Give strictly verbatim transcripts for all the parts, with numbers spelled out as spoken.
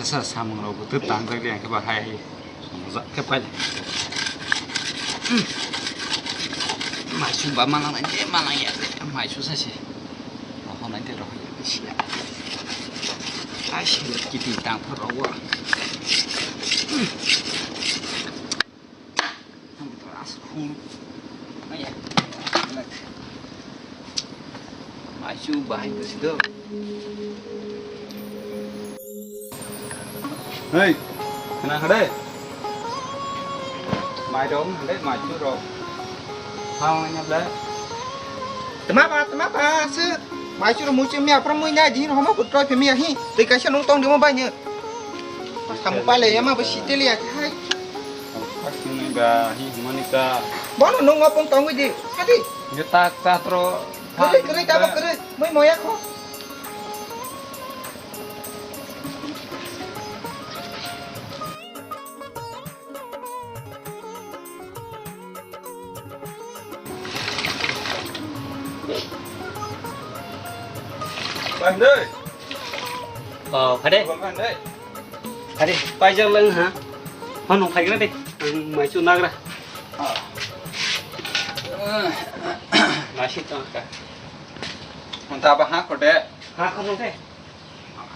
Sa samung rok bo twi tangjak de, ang khe ba hai songjak khe pai. Maisu ba manang nai, je manang ya, maisu sa se. Rohor nai de, rohor ya, bisi ya. Ai, se kiti tang phar rogo. Maisu bahai to sido. Hei, kena hade. Mai dong hade, maisu rok. Hang nya ble. Tema ba, tema ba, se. Maisu rok muisu mia, pura mui na, din homo kutoi pe mia hi. Tei kaisa nung tong dimo bai nyo. Samu pale ya ma ba siteli ya hai. Asini ba hi humani ka. Bono nung ngopong tongwi di. Hadi. Yo tak tak tro. Kere kere tabo kere. Moi moya ko. Pandai. Oh, phade. Pandai. Phade, paijak lang ha. Hano phaigra de. Ang maisu nagra. Maisu tangka. Unta ba ha kote. Ha kote.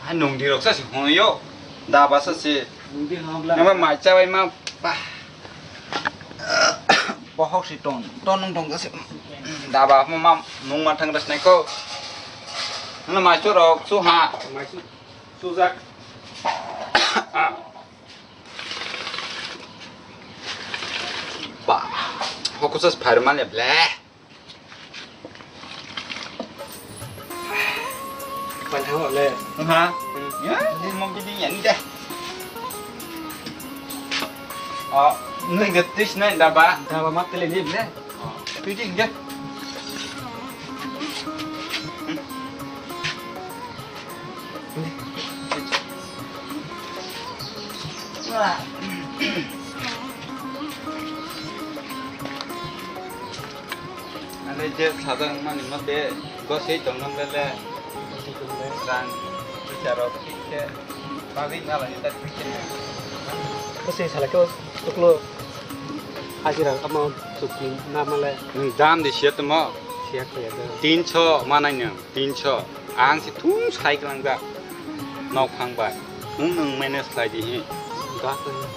Hai nung di rok sa si hon yo. Da ba sa si. Nung di hon bla. Nama mai cha bai ma. Bah. Bohok si ton. Ton nung tong sa si. Da ba ma ma nung ma thang ras nai ko. Nama mai chu rok su ha. Mai chu. Su jak. Bah. Hoku sa phar ma le ble. Panthang le. Ha? Ya, ini mau gini ya, ini dah. Oh, ini gratis nih, dah, Pak. Dah, Pak, mat kali ini, ble. Oh, itu aja, enggak. Wah. Ani je sajak mani mote gosei tongmani le rang puisa rok thik khe bagwi nalani ta thik khe. Gosei sala khe tuklo hajira kama chukni namale. Nwng dam de siya tamo? Siya khe ya. Tinso manai nwng, tinso. Ang si thung sai klangjak. Nok phang bai. Nwng nwng manage khlai di hi.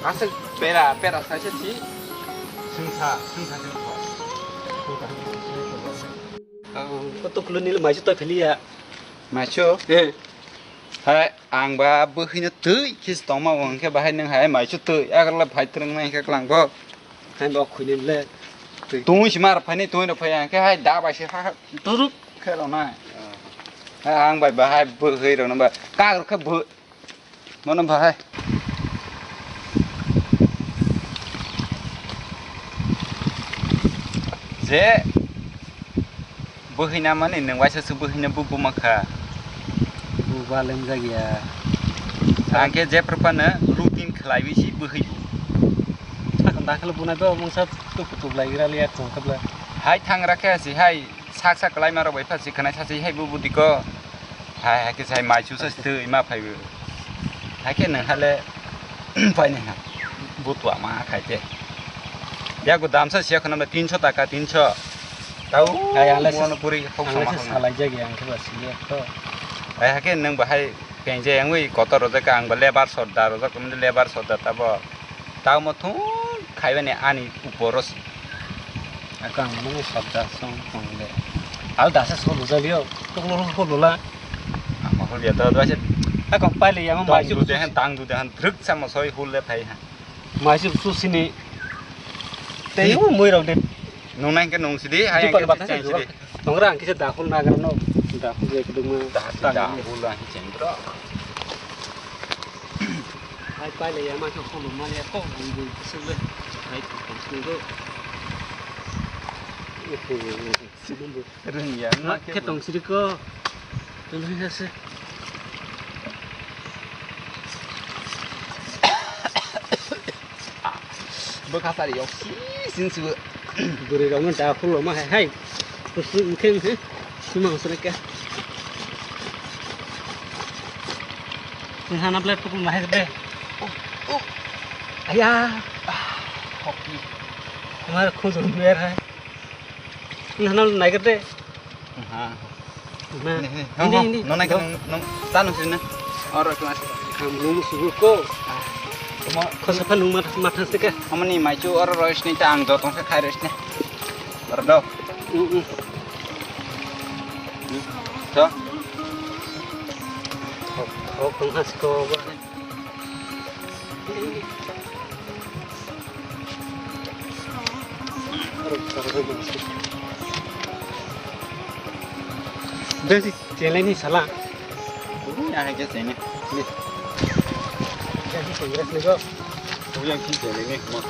Aswk pera, pera saisa si. Sungsa, sungsa, sungsa. Koto kulu nil maisu toi pheliya. Maisu? Eh. Hai, ang ba bwkhwino twi khe tongma wng khe bahai nwng hai maisu twi. Agarla phai twrwng nai khe klang bo. Hai bo khwini le. Twi si mar phai ni twi ro phai ang khe hai da bai se ha. Turuk khe ro nai. Hai ang bai bahai bwkhwi ro nang ba. Kak ro khe bw. Mono bahai. Je bwkhwina mani nwng waisa se bwkhwina bu buma kha. Bu ba lemjak ya. Ang khe jephru phano routine khlaiwi si bwkhwi bu. Sakon dakhwlw bunai bo mungsa tuku tuklai gra liya tong khe bla. Hai thang rakhe si hai sak sak kwlai ma rok bai pha si khwnai sa si hai bu budi ko. Hai, hai khe sai mai chusa twi ma phai bo. Hai khe nang hale pai nai ha. Butwa ma khai te. Ya go damsa siya khna tinso taka, tinso. Tau. Hai, ang le mono puri hok ang le sama se hok. Salai jagi ang khe ba sile to. Hai, hai khe nang bahai penje yang wi kotor rojak ang ba lebar sordar rojak, lebar sordar tabo. Tamo thung khaibani ani uporo si. Ako ang mano sabda song tong le. Al dasa so lujali yo. Tok lo ho lola. Ama hol ya da da se. Ako pai le ya ma mai su. Tang du de han, tang du de han, druk sama soi hol le phai ha. Mai su su sini. Tei u moi rok de. Nung nang ke nung sidi, hai. Jupa ke ke bata chang sidi. Tongra ang kisa dakhul nagra no. Dakhul je kudung ma. Dakhul, dakhul ang kisa indro. Hai pai le ya ma khe kholo ma le to ang bu kusuk le. Hai to kusuk go. Rung ya ma khe tong siri ko. Tong siri se. Bwkha sari yok si sin su. Bwrwi rok no da khulo ma hai hai. Kusu wngkhe wngkhe. Sima wngsa khe. Nang hana blade pukul nahai de. Aya. Hoki. Mar khujur mer hai. Nang hana nai de. Ha. Na. Ni, ni, ni, ni. Nona kan nong tanu sini. Oro kelas. Kamu nung subuh ko. Mo khosa pa nung mat mat sika. Amani maichu oro rois ni ta ang jotong kha khai rois ni. Oro do. Mm, mm. To. Hok, hok, tong hasko. Desi chelai ni sala. Ui, ahai ke chene. Ni. Desi congress ni go. Ui, ang si chelai ni mo.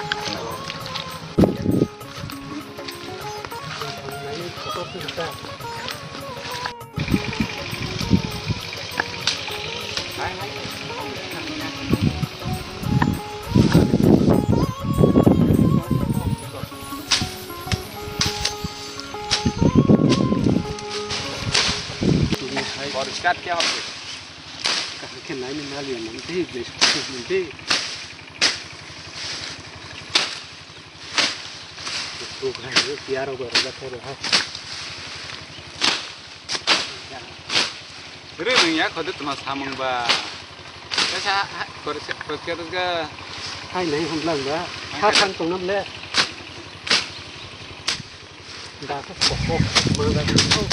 Poriskar kya hobe? Kaham khe nai ni naliya nang tei ble suk suk nang tei. Buk hai ni tiya rok rok jak khe rok hai. Re nung ya khode tuma samung ba. Kasa kor kor kor ga. Hai nai hum lang ba. Hai ha kar- khang tong nam le. Da ko ko ko ma da ko.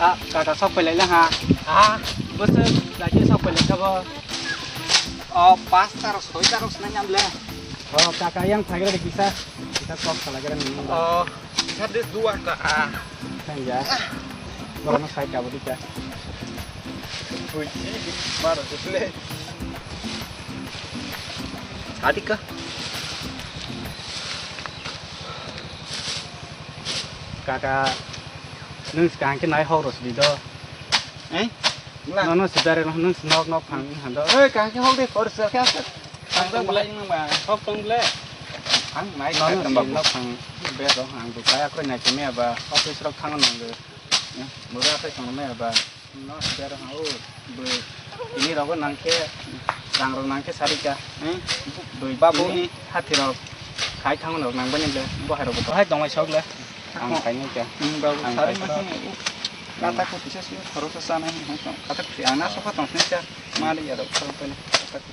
Ah, kaka sok pailai lang ha. Ah, bwswk laki sok pailai kha bo. Oh, pasta rok, soita rok sinai nyam le. Oh, kaka yang phagra de kisa. Kisa kok salai gra ni. Oh, kisa de dua ka. Ah. Tang ya. Borok no sai ka bo dika. Bui, maro de le. Adika. Kaka, nwng se kaham khe nai hok rw sidi do. Eh? Wngla? Nono se jare no, nwng se nok nok phang wng hando. Oi, kaham khe hok de, hor se khe aswk. Ang tong belai wng nang ba. Hok tong ble. Ang nai nono se nok phang bes rok ang bo kaya kroi nai chumi aba office rok thang nang do. Bura khe tong nai aba. No, sir, ha, o, bui. Ini rogo nang khe, rang rok nang khe sari ka. Hmm? Bui, babu, bui ni hati rok khai thang rok nang bani le, bo hai rok bo hai tong sok le. Ang khai ni ka. Hmm, babu, ang sari khai ma ka. Khe, o, kata ko kisa si, khoro sa sa nai, ha, tong, kata ko, ang na sok tong sini ka. Ma le ya rok, khoro pa ni, kata ko.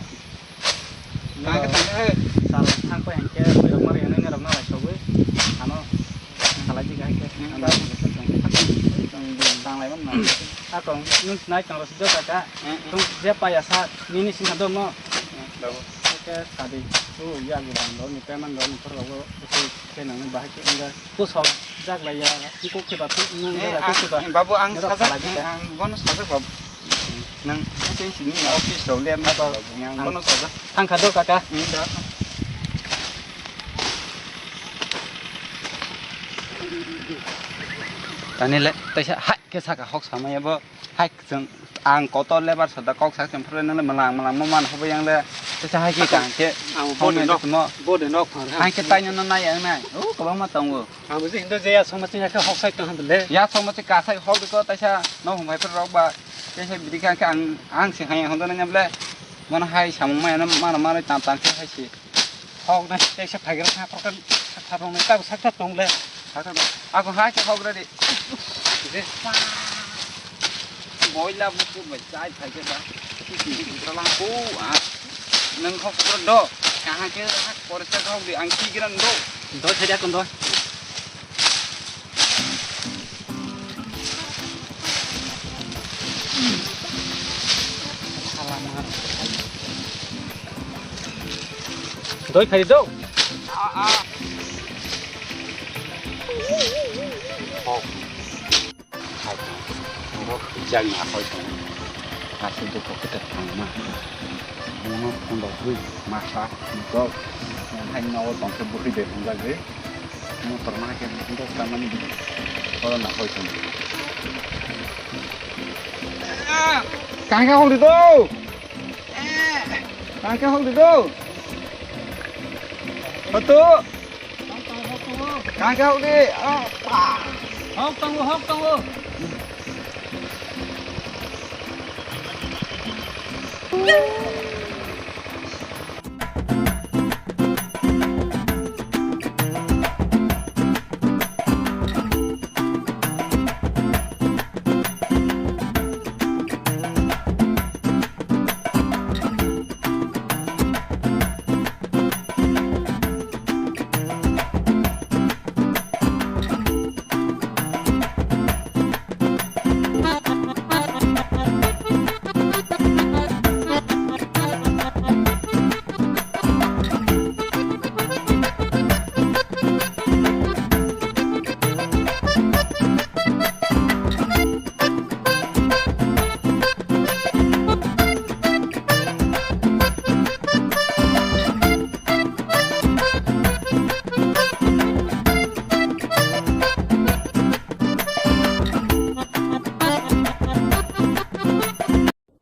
Tang khe tang khe, sal thang khe hingke, bui rok mari nini rok na lai sogwi. Ano, salai di hai khe, ano, tang lai man na. Ako, nung sinai tang rosijak kaka. Tung je paya sa, nini sing hado mo. Oke, tadi. Tu, ya, gitu. Lo ni payment lo ni por lo, tu, ke nang bahai ke, enggak. Pusok jak lai ya, iko khe ba, nang jak lai, iko khe ba. Babu, ang sajak, ang bono sajak, babu. Nang sini sini office rok le ma ba yang bono sa da. Thang kha do kaka. Hmm, da. Tani le taisa hai khe saka hok samaya bo hai chwng ang kotor lebar sa da kok sak chwng phre nang le malang malang mo man hobo yang le taisa hai khe kang khe ang body nok mo body nok phang hai khe tai no nai ang nai o kwbang ma tongo. Ang buji hindo je ya song ma chini khe hok sai tong han le ya song ma chi ka sai hok ko taisa no hum hai phre rok ba. Kesa bidi kha khe ang, ang se hai hondo na nyable. Mano hai samung maya na mano mano tam tam khe hai se. Hok na kesa phagra tha prokan tha rong na ta sak ta tong le. Ako hai se hok radi. Je pa. Boila buku bai chai phai khe ba. Ki ki ki la ko a. Nang hok do. Kaha khe hak por se hok di ang ki gran do. Do thai da kon do. Doi phai do. Ah, ah. Oh. Jang na hoi tong. Aswk dukhu khe tongma. Mono phone rok bui masa dol. Hai nogo tongkhe bwkhwi de phunjagwi. Motor ma khe phone rok tamani. Oro na hoi tong. Kaham khe hok di do. Kaham khe hok di do. Hotu. Kaham khe hok di. Ah, pa. Hok tongo, hok tongo.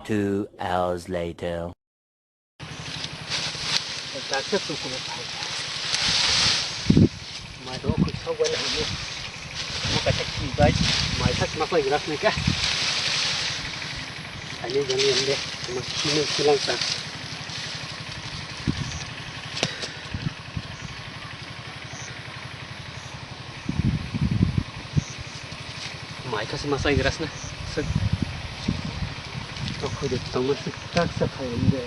Two hours later. Kaisa tukuna phai. Mai do khoi sok bai lai mo. Mo kaisa khi bai. Mai sak mak lai gras nai ka. Ani jani ande. Mo khi no khilang ta. Mai kha se ma chai gras na. Sek. Tok khoi de tong ma sek tak sa khai ni de.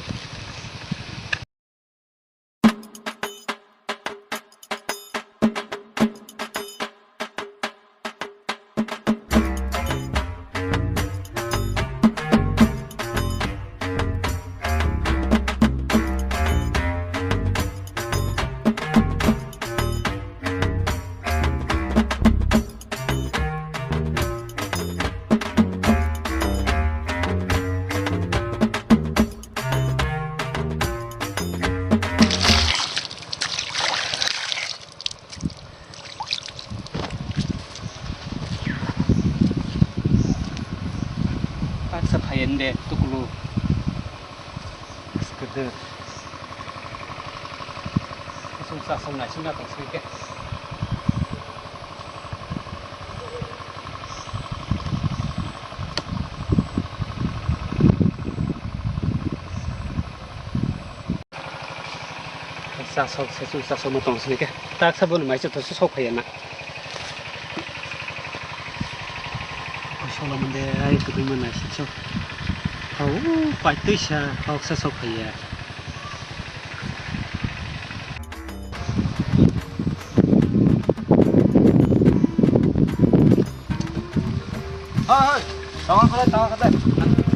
Taksa phaiyani de tukulu. Kwdwk. Aswk chasong naisingna tong sini khe. Chasok se chwng chasokma tong sini khe. Taksa boni maisa to se sok phaiya na. Solo mande ai kwbangma naisingso. Hao, paitwi sa, hoksa sok phaiya. Hoi, hoi. Tawang khalai, tawang khalai.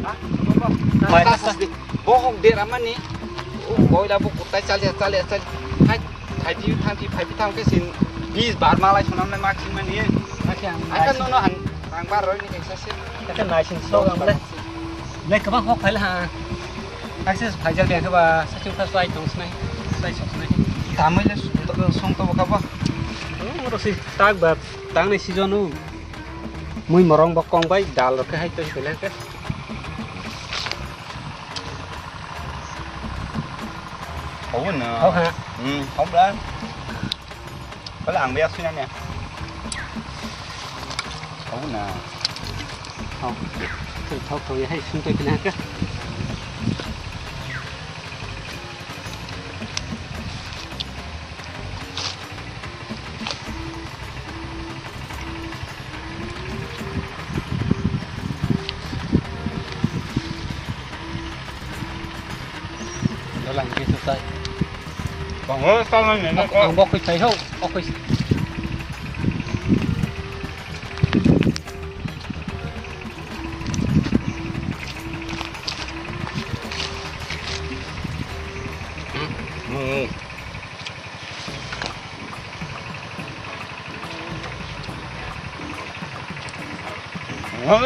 Ah, ah, ah. Bohok deramani. Boila bo kutai chalia, chalia, chalia. Hai, hai, phai phi, phai phi, phai phi, thang khe sin bis bar malai sunam nai mak sin mani. Acha, ang kan nono ang, ang bar roi ni kaisa se. Acha, nai sin so ang le. Le kaba hok phai la ha. Access phai jak dia kaba, sa chuk sa sai tong snai. Sai sok snai. Tamai le song to kaba. Oh, ro si tak ba, tang ni season u. Mui morong bokong bai dal rok khe hai twi khe le khe. Hau na. Hau ha. Hmm, hau bla. Kala ang biak sui na ne. Hau na. Hau. Thok thok ya hai sung twi khe le khe. Dalang ke susah. Bang, oh, sama ni, nak. Ang bok kui sai ho, bok kui. Hmm. Hmm. Ang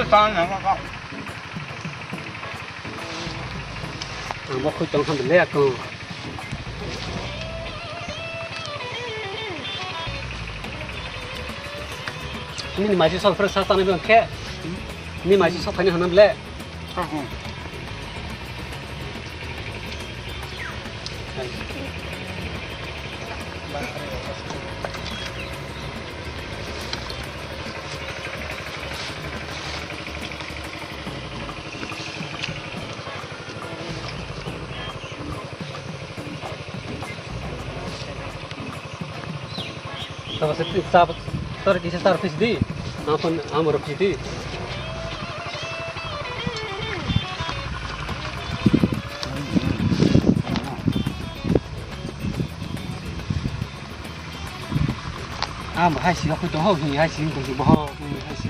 bo khoi tong khan le akung. Nini mai si sol phre sa tanai bang khe. Nini mai si sol phani hanam le. Tama se ti sab tar kisa tar pis di. Apan amor pis di. Am hai si ko to ho hi hai si ko bo ho hai si.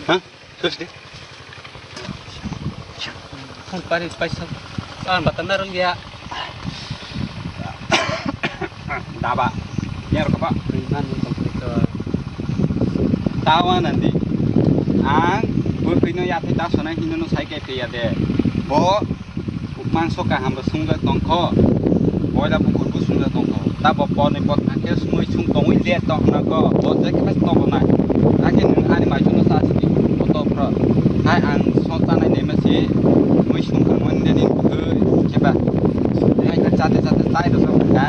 Hah? Terus deh. Phone pari paisa. Ah, bata narung ya. Daba. Biar kau pak. Iman kompleto. Tawa nanti. Ang, bui pino ya, tapi tak sana hino no sai kai pe ya deh. Bo, mangso kaham rw sung jak tong kho. Boila bukur bo sung jak tong kho. Tabo porni pot hakhe sumui sung tongwi le tong hwnna kho. Bo je khe tongo na. Hakhe nwng ani mai chuno sa sidi. Koto phro. Hai ang song chanai nema si. Mui sung khe mani de din bwkhwi khe ba. Hai khe chate chate chai rw jak kha.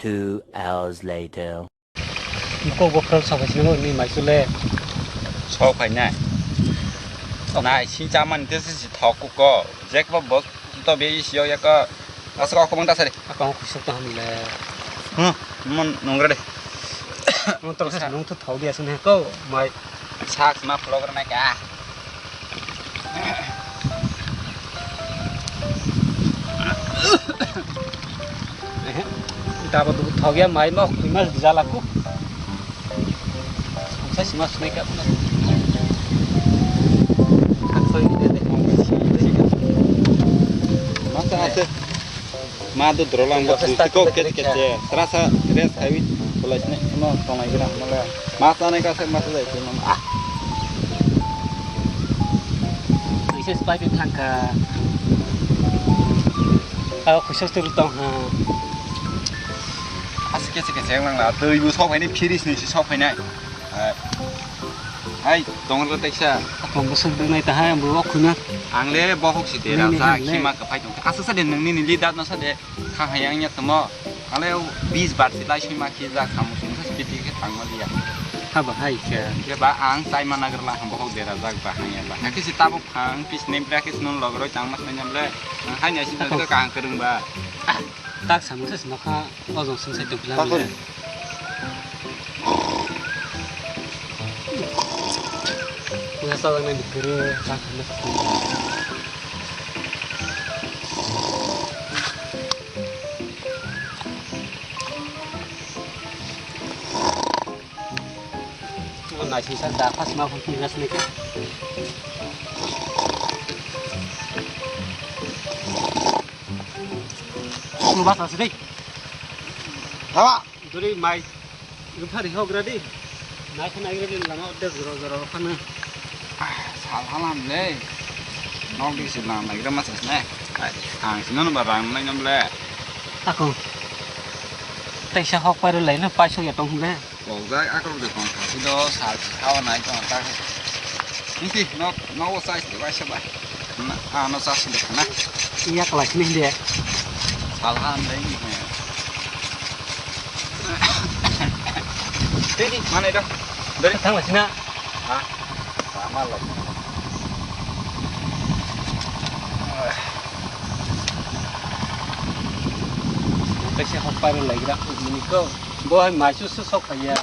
Two hours later. Kok bo khorok sabai singo ni mai chule. Sok phainai. Nai sing chamani tei si thok kuko. Jekbo bo to be isi yo yako. Aswk kok mangta sari. Akang khusuk to hamle. Hmm, mon nongra de. Mon tong sa nong to thau dia sung he ko mai. Sak ma vlog rwnai ka. Ehe, daba dubu thok ya mai ma khwi mas bijala ku. Sai sima sunai ka. Khak sai de de. Masa ase. Ma do drolang bo. Kok kete kete. Terasa rest khai. Bolai sini. No tonai gira mala. Masa nai ka se masa dai. Ah. Ises pai thangka. Aw, khuisos turu tong ha. Asike sike seng lang la, twi bu sok phaini, fridge ni si sok phainai. Hai, hai, tong ro teksa. Tong bu suk nai ta hai, bu ok khuna. Ang le bohok si de ra sa, khima ka phai tong. Asa sa de nang ni ni li dat no sa de. Kha hai ang ya tamo. Ale bis bar si lai sui ma khi ja khamu sung sa piti khe thang ma liya. Ha ba hai khe. Khe ba ang chai ma nagar la ham bohok dera jak ba hang ya ba. Hakhe si tabuk phang pis nem bra khe non log roi tang ma sai nyam le. Hai nya si ka ang kereng ba. Tak samung sa sima kha ojong sung sai tong pila. Takon. Puya sa lang ni kere tak ma sa. Naisingsa da khasma phun phun gas neke. Lu bas asi dei. Hawa. Duri mai. Lu phari hok radi. Nai khana radi lama de zoro zoro khana. Sal halam le. Nok di se nang naigra ma sas ne. Ai, ang sino no ba rang nai nom le. Ako. Teisa hok pairo lai no paisok ya tong le. Kok jai akrok de kong kasi do sa si khawa nai tong ta. Inti nok nok o sai se bai se bai. Na, ah, no sa si de na. Iya kelai sini dia. Salah anda ini. Tini mana itu? Dari tang lah sini. Ha? Sama lah. Kaisa hok pairo lai gra ni ko. Bo hai maisu su sok ya.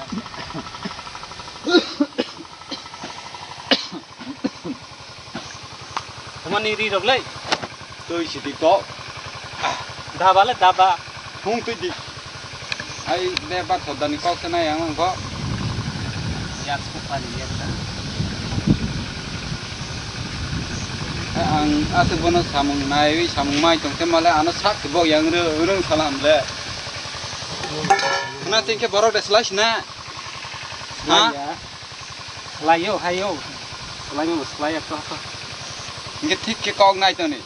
Tomani ri rok le. Tui sidi kok. Daba le daba. Thung tui di. Ai be ba thoda ni kok se nai ang ko. Yas ko pani yas. Ang ase bono samung nai samung mai tong se male ano sak bo yang re rung salam le. Khna tin ke borok de slai sina. Ha? Slai yo, hai yo. Slai mo slai ya to to. Nge thik ke kok nai to ni.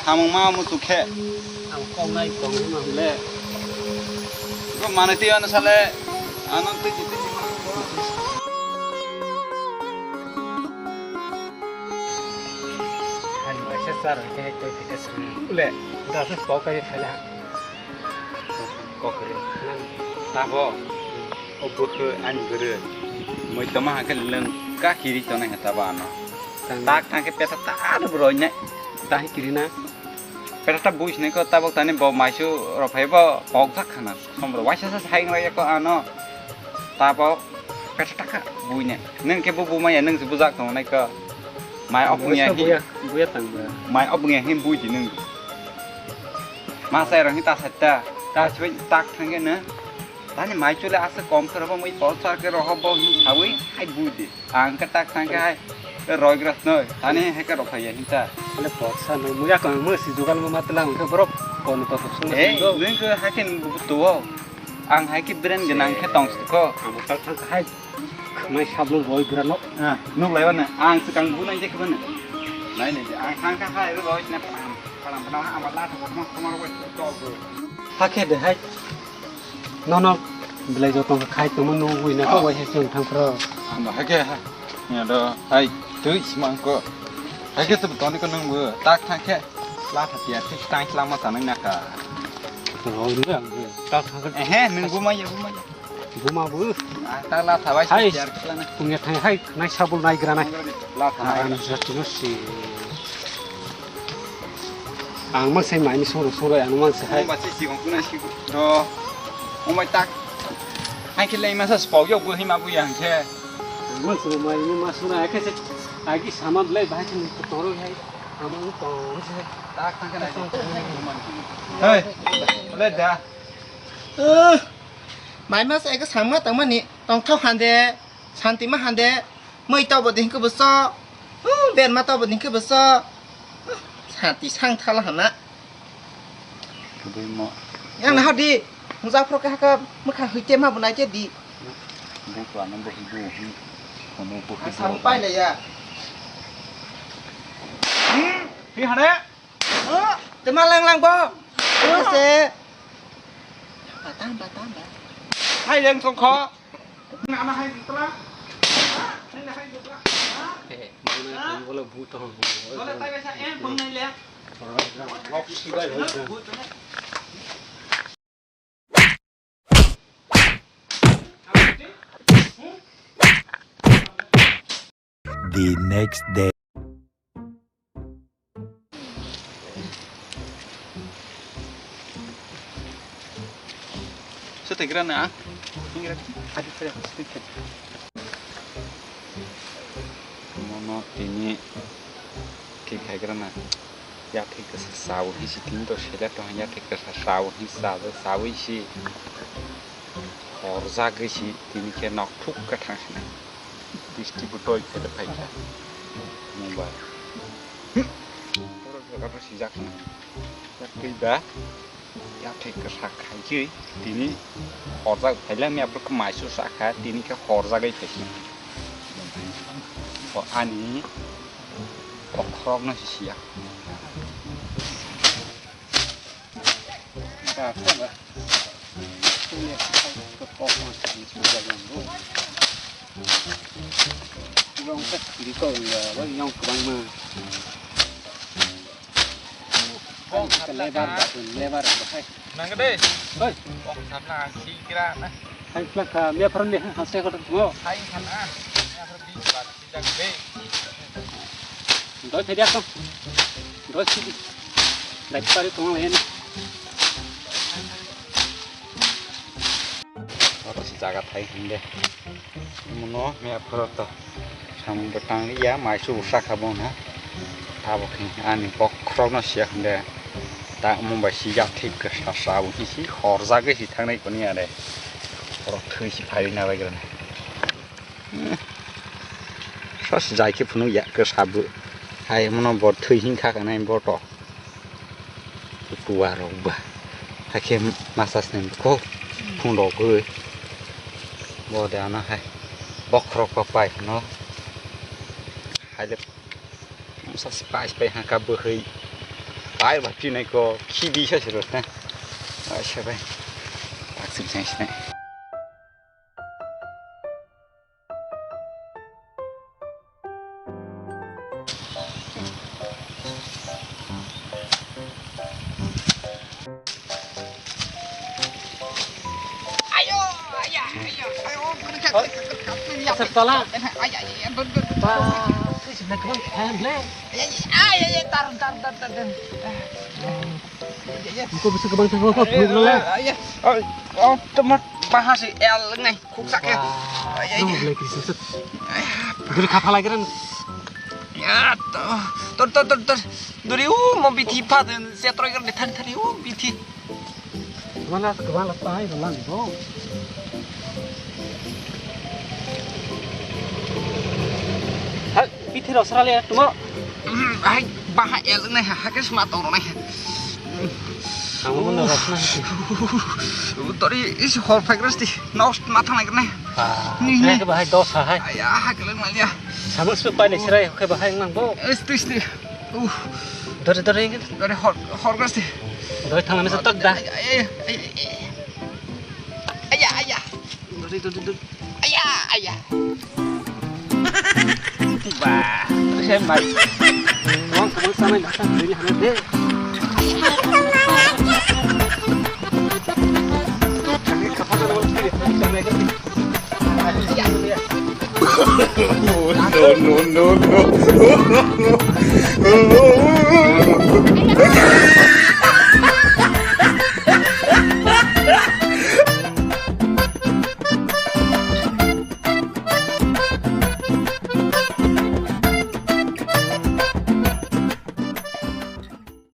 Samung ma mu tu khe. Ang kok nai tong ma le. Ko mane ti ano sale. Ano ti ti ti. Hai mai se sar ke ko ti ke sar. Le, da se kok kai phela. Kokri. Tabo. O bwkhe ani bwrwi. Moi toma hake lwng ka kiri tonai ha tabo ano. Tang. Tak thangke peta ta ado bwrwi ne. Tahi kiri na. Peta ta buis ne ko tabok tani bo maisu rok phai bo kok jak khana. Somro waisa sa sai ngai ko ano. Tabo peta ta ka bui ne. Neng ke bu bu maya neng se bujak tongnai ko. Mai op ngiya hi. Buya, buya tang ba. Mai op ngiya hi bui di neng. Masa erang hi ta satta, ta chwe tak thangke na. Tani mai chule asa kom khe robo mui polsar ke roho bo hi sawi hai bui di. Ang ke tak thangke hai ke roi gras noi. Tani hai ke rokha ya hinta. Ale polsar noi mui akon mui si jugal mo matla ang ke borok kon to to sung Eh, sung. Nung ke hakin bu tu wo. Ang hai ke brand genang ke tong siko. Ang tak thangke hai. Khwnai sablo boi bwrano. Ah, nuk lai bana. Ang swkang bu nai je khwbana. Nai nai je. Ang thang kha hai ro loi na pam. Pam pam ha ama la thang ma ma ro to bu. Hakhe de hai. Nono belai jotong khai tongma nugwi na ko wai se chwng thang phro. Ama hakhe ha. Ya do hai twi simang ko. Hakhe se toni ko nung bu tak thang khe. La tha tiar khe tang lama tanang na ka. Ro ni ang bu. Tak thang khe. Ehe nung bu ma ya bu ma ya. Buma bo. Ah, ta la thabai hai, si yar khlana. Pungya thai hai, nai sabul nai granai. La thabai. Ah, ani jati no si. Ang ma sai mai ni soro soro ang ma sai hai. Ba si si kong kuna si do. O mai tak. Hai khlai ma sa spau yo bo hi ma bo yang khe. Ma sai mai ni ma suna hai khe se. Ai ki saman lai bai khe ni toro hai. Ama ni to se. Tak thang khe nai. Hei, le da. Eh. Mai ma se eka sangma tangmani tongthok hande, santi ma hande, mui tobo ding khe bwso, uh, berma tobo ding khe bwso, uh, santi sang thala hana. Kubui mo. Yang na hadi, mujak phro kha kha mukha huite ma bunai che di. Bu tu ano bu bu hi, kono bu hi. Asam pai le ya. Hmm, hi hane? Oh, tema lang lang bo. Oh, se. Tamba, tamba, tamba. Hai leng songkho. Nana hai dutla. Hai na hai dutla. Eh, mana tong bolo buto. Dole tai besa em bung nai le. Lok sibai hoi. The next day. Sete grana. Ingra hadi kare sete. Mono tini ke khai grana. Yathai kwsa sawi si tini to sele to yathai kwsa sawi si sajak sawi si horjagwi si tini khe nok thuk kwthang sinai. Bisti bo toi phai phai kha. Mungba. Oro jaga bo sijak na. Yathai ba. Yathai kwsa khaijwi tini horjak phaila miya phuru khe maisu sakha tini khe horjagwi phaikha. O ani Bokhorok no si siya. Ba, ba. Lebar ba, lebar ba hai. Nang de. Hoi. Kok sabna sigra na. Hai plak ka me pharan de ha se ko mo. Hai khana. Ya pharan di ba sijak de. Doi thedi akam. Doi sidi. Dai pari tong le. Oro si jaga thai hinde. Muno me phoro to samung bo tang ya mai su usa kha bo na. Abo khe ani bokhorok no siya hinde. Ta mumbai si ya thik ke sa sa bo hi si hor jaga si thang nai koni are. Oro thwi si phai na bai gra. Sos jai khe phunuk ya ke sabu. Hai muno bo thwi hin kha kanai bo to. Kuwa rok ba. Hakhe masa snem ko phung rok goi. Bo de ano hai. Bokhorok pa pai no. Hai de masa spai spai ha ka bo hai. Pai ba pi nai ko khi di sa siro na. Ai sa bai. Ak sim sai sai. Asal tala. Ba, sih sebelah kebang kaya ble. Buku bisa kebang kaya kok, belum lah. Temat bahas el ngai. Khuksa khe. Wah, ai, ai, nang ai. Belai kri sungsut. Ai, hap. Duri khapha lai kran. Ya, to, tor, tor, tor, tor. Duri, u, mo bithi pha, se troi kran thari, thari, u, bithi. Mana kebang la tai, lang bo. Hai. Bithi rok sra le tumo. Hai, baha el nai ha, ha ke sma tong nai ha. Ang mo na rok na. Tori is hor phai gras ti. Nos ma thang nai. Ni, ni. Ke bahai dos ha hai. Aya, ha ke lang ya. Sabuk su pai ni srai ke bahai nang bo. Es tu, es tu. Uh. Dore, dore, dore hor, hor gras ti. Dore thang na sa tak da. Aya, aya, aya. Aya, aya. Dore, dore, dore. Aya, aya. Tiba, terus saya mai. Uang kamu sama yang datang dari mana deh? Kami kapan ada waktu ya? Bisa naik ke sini. No, no, no, no.